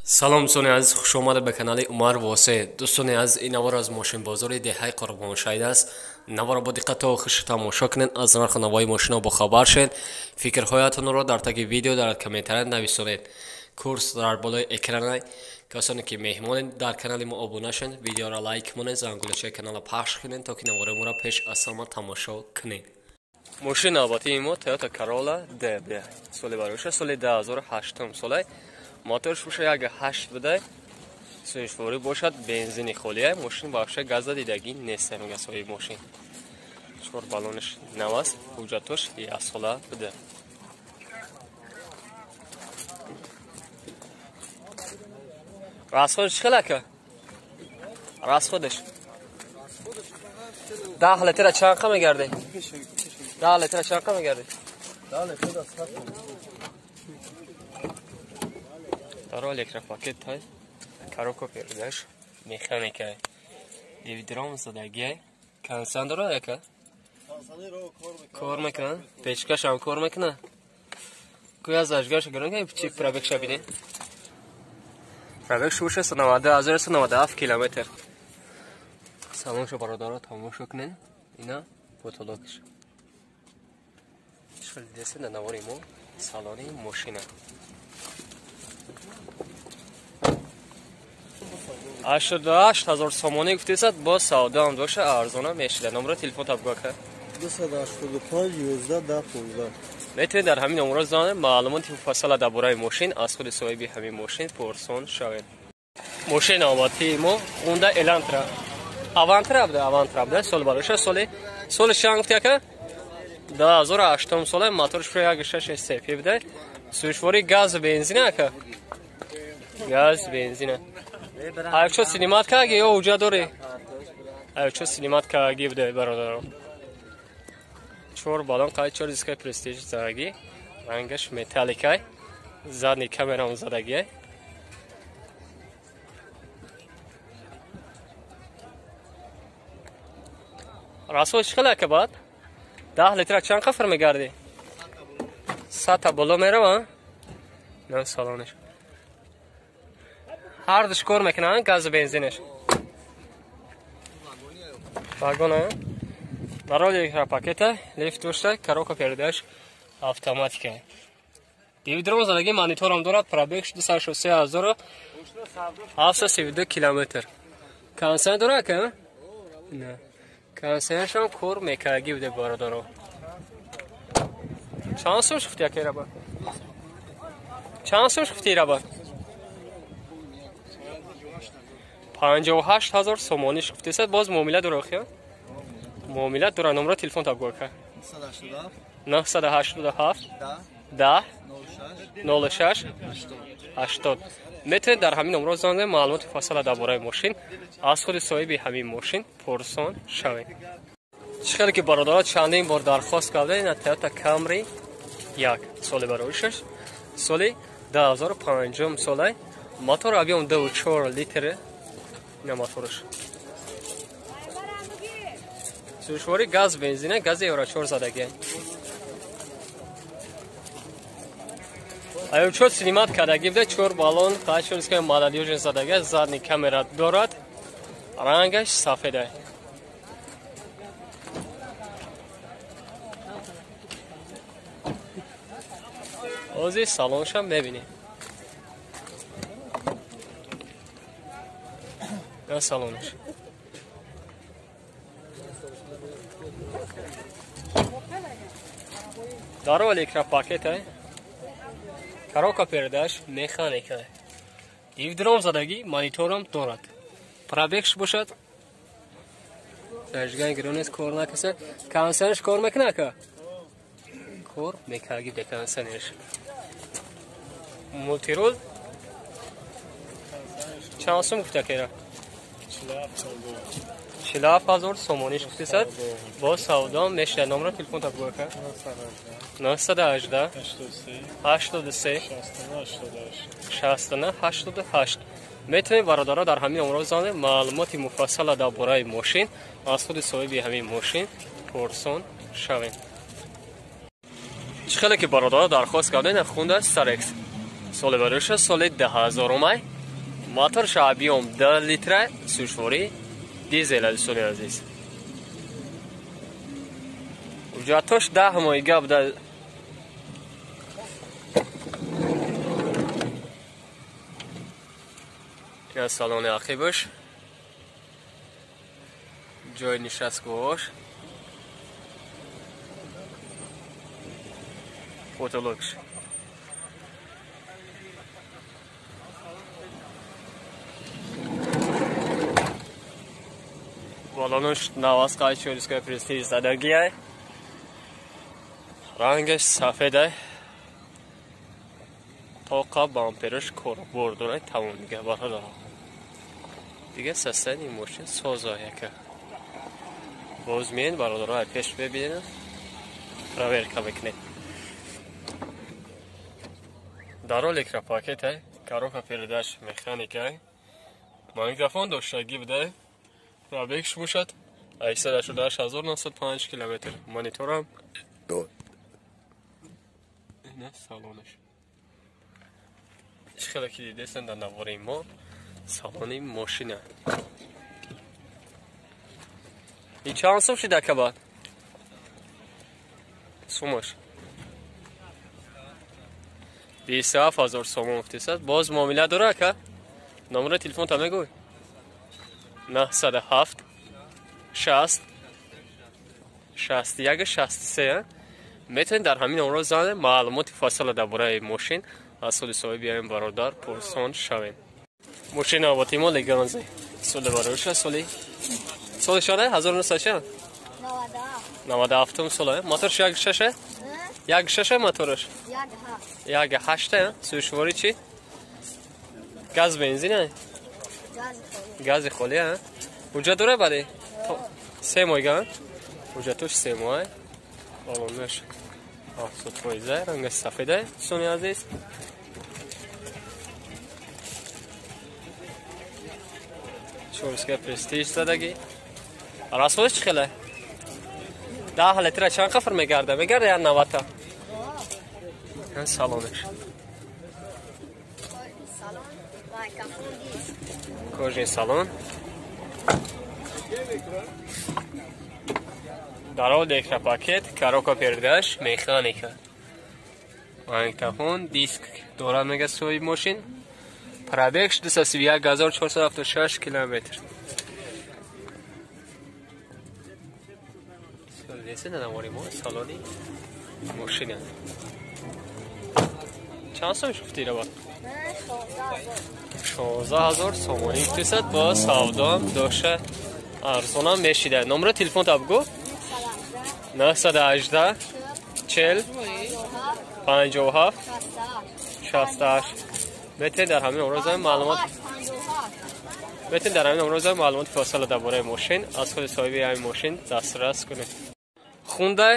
Салом дӯстони азиз, хуш омадед ба канали Умар Восе. Дӯстони азиз, ин навор аз мошинбозори деҳаи Қурбоншаҳид аст. Наворро бо диққат то охирш тамошо кунед, аз нарху навои мошино бохабар шед. Фикрҳоятонро дар таги видео дар комментария нависонед. Курс дар болои экран. Касоне ки меҳмонед дар канали мо обуна шавед, видеоро лайк монед, зангулачаи каналро пахш кунед, то ки навори моро пеш аз ҳама тамошо кунед. Мошини навбатии мо Toyota Corolla DB. Соли бароша соли 2008 солай. Моторш боша 1.8 буда, сӯзишворӣ бошад, бензини холия. Мошин вообще газа дидагӣ нест, мега соҳиби мошин. Чор баллонаш нав аст, ҳуҷҷатош яксола буда. Расходш чӣ хел ака? Расходш 10 литра чанд қа мегардӣ? 10 литра чанд қа мегардӣ? 10 литра 100. Дара электропакет тай, коробка передач, механика, дивидром задагия, консан дора яка? Кор мекунад, печкаш ҳам кор мекунад. Куя зажгаш гарон ки чи пробег шабине? Пробег шуша 92197 километр. Салоншо бародаро тамошо кунед, ина потолокш. Шул десе на навори мо салони мошина. 88 000 сомонӣ гуфтесад, бо савдоам доша арзона мешида. Номро телефон табгӯ ака? 285 11 10 15. Метавонед дар ҳамин номро занед, маълумоти муфассала дар бораи мошин аз худи соҳиби ҳамин мошин пурсон шавед. Мошини навбатии мо Honda Elantra. Avantra буда, Avantra буда, сол бароша соли чанд гуфти ака? 2008 сола, моторш 1.6 SCP буда. Сӯзишвории газ бензин ака? Газ бензина. Айчо синимат каги ё уҷа дори? Айчо синимат каги буда бародаро. Чор баллон қай, чор дискаи престиж задаги, рангаш металликай, задний камерам задаги. Расход чӣ хел ака баъд? 10 литра чанд қафр мегардӣ? 100 та боло мерава? На салонаш. Ҳар душ кор мекунанд, газу бензинаш. Вагона. Барои пакета, лифт дошта, коробка передач автоматика. Дивидром задаги, мониторам дорад, пробег 263732 километр. Консен дорад ака? Не. Консеншам кор мекардаги буде бародаро. Чанд сум шуфти ака раба? Чанд сум шуфти раба? 58 000 сомонӣ шуфтесад, боз муомила дора охия? Муомила дора, номро телефон табгӯ ака? 987 10 06 80. Метавонед дар ҳамин номро занед, маълумоти муфассала дар бораи мошин аз худи соҳиби ҳамин мошин пурсон шавед. Чӣ хеле ки бародаро чандин бор дархост карда, ина Toyota Camry 1 соли бароишаш, соли 2005 солай, мотор объем 2.4 литр, ина моторш. Сӯзишворӣ газ бензина, гази Евро 4 задаги. Аючо синимат кардаги буда, чор баллон, қайчорская молодежь задаги, задний камера дорад, рангаш сафеда. Ози салоншам мебинем. На салонаш. Даро электропакет, коробка передач механика. Дивидром задаги, мониторам дорад. Пробегш бошад. Зажигани гиронес кор накаса. Консерш кор мекуна ака? Кор мекардаги буда консерш. Мултирол чанд сум гуфта кера? 47 000 сомонӣ шуфтесад, бо савдо мешавад. Номро телефон табгӯ ака? 918 83 69 88. Метавонед бародаро дар ҳамин номро занед, маълумоти муфассала дар бораи мошин аз худи соҳиби ҳамин мошин пурсон шавед. Чӣ хеле ки бародаро дархост кардед, хунда Starex. Соли бароша соли 2000 май. Моторш объем 2 литра, сӯшворӣ дизел дӯстони азиз. Ҳуҷҷатош 10 моҳига буда. Ин салони ақибаш, ҷои нишастгоҳош, потолокш. Балонаш наваз қайчориская престиж задагиай. Рангаш сафедай. Тоқа бампераш корбор дорай, тамом дига бародар. Дига састани мошин соза яка. Боз меен бародаро пеш бибинед, проверка мекунед. Дар электропакетай, коробка передач механикай. Магнитофон доштагӣ будай. Пробегш бошад 888905 километр. Мониторам не салонаш. Чӣ хеле ки дидестен дар навори мо салони мошина. И чанд сум шид акабад? Сумаш 27000 сомон гуфтесад. Боз муомила дора ака? Номери телефонта мегӯй? 907 60 61 63. Метавонед дар ҳамин номро занед, маълумоти фасала дар бораи мошин аз худи соҳиби ҳамин бародар пурсон шавед. Мошини навбати мо Леганзе. Соли бароиша соли чанд? 1997 сола. Моторш 1.6? 1.6 мотораш? 1.8. Сӯшворӣ чӣ? Газ бензин? Гази холӣ. Ҳуҷҷат дора бале? 3 моҳига? Ҳуҷҷатош 3 моҳ. Балонаш 70%, рангаш сафеда, дӯстони азиз. Чорска престиж задагӣ. Расходаш чӣ хеле? 10 литра чанд қафр мегарда? Мегарда я 90 та? Салонаш. Кожаный салон. Дарол электропакет, коробка передач, механика. Магнитофон, диск дорад мега соҳиби мошин. Пробегш 231476 километр. Салони мошина. Чанд сом шуфти рабат? 16000 сомонӣ гуфтесад. Бо савдоам дошта арзонам мешида. Номери телефонта бигӯ. 918 40 57 68. Метавонед дар ҳамин номро маълумот метавонед фосила дар бораи мошин аз худи соҳиби ҳамин мошин дастрас кунед. Хундай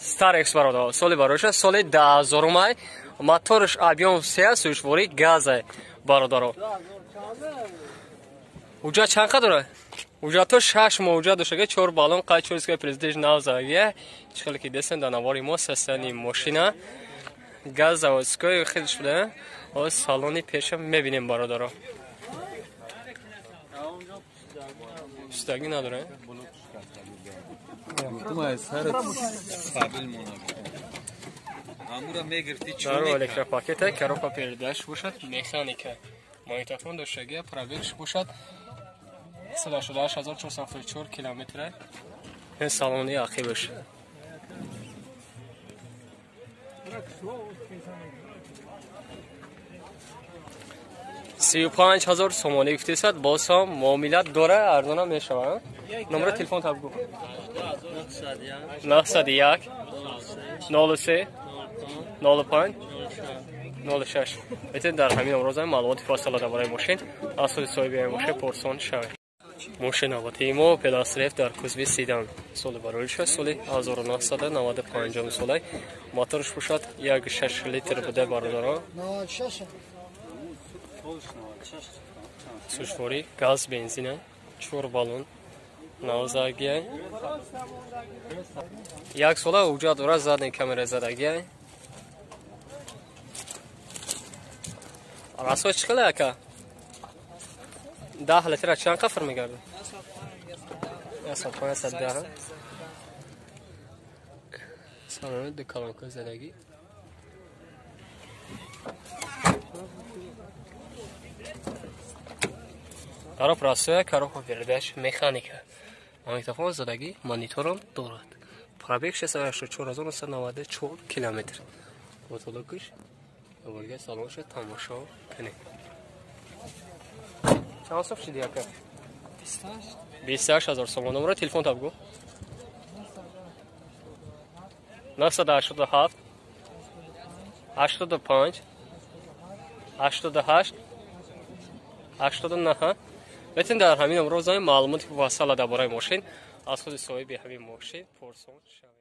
Starex бародар, соли бароиша соли 2000 моторш объем 3 сӯшворӣ газа бародаро. Ҳуҷҷат чанд қадр дорад? Ҳуҷҷатҳо 6 моҳ ҳуҷҷат доштага, 4 баллон қайд чорска президент нав задагия. Чӣ хеле ки дестен дар навори мо састани мошина газ заводской хеле шуда. Ҳозир салони пеша мебинем бародаро. Пустагӣ надора? Даро электропакета, коробка передач бошад, механика. Магнитофон доштагия, пробегш бошад 188474 километр. Ин салони ақибаш. 35000 сомонӣ гуфтесад. Боз ҳам муомилат дора, арзона мешавад. Номери телефон та бигӯ. 901 03 05 06. Метавонед дар ҳамин номро занед, маълумоти фосила дар бораи мошин аз худи соҳиби ҳамин мошин пурсон шавед. Мошин навбатии мо Opel Astra F дар кузови седан. Соли бароиша соли 1995 солай. Моторш бошад 1.6 литр буда бародаро. Сӯшворӣ газ бензина, 4 баллон навзагия. Як сола ҳуҷҷат дорад, задний камера задагия. Расход чӣ хеле ака? 10 литр чанд қафр мегардад? 105 110. Салони ду колонка задагӣ. Коробка простая, коробка передач, механика. Магнитофон задагӣ, мониторам дорад. Пробег 684994 километр. Потолокаш аввалга салонша тамошо кунед. Чанд сум шуди ака? 28 000 сомон. Номера телефон та бигӯ. 987 85 88 89. Метавонед дар ҳамин номро занед, маълумоти муфассала дар бораи мошин аз худи соҳиби ҳамин мошин пурсон шавед.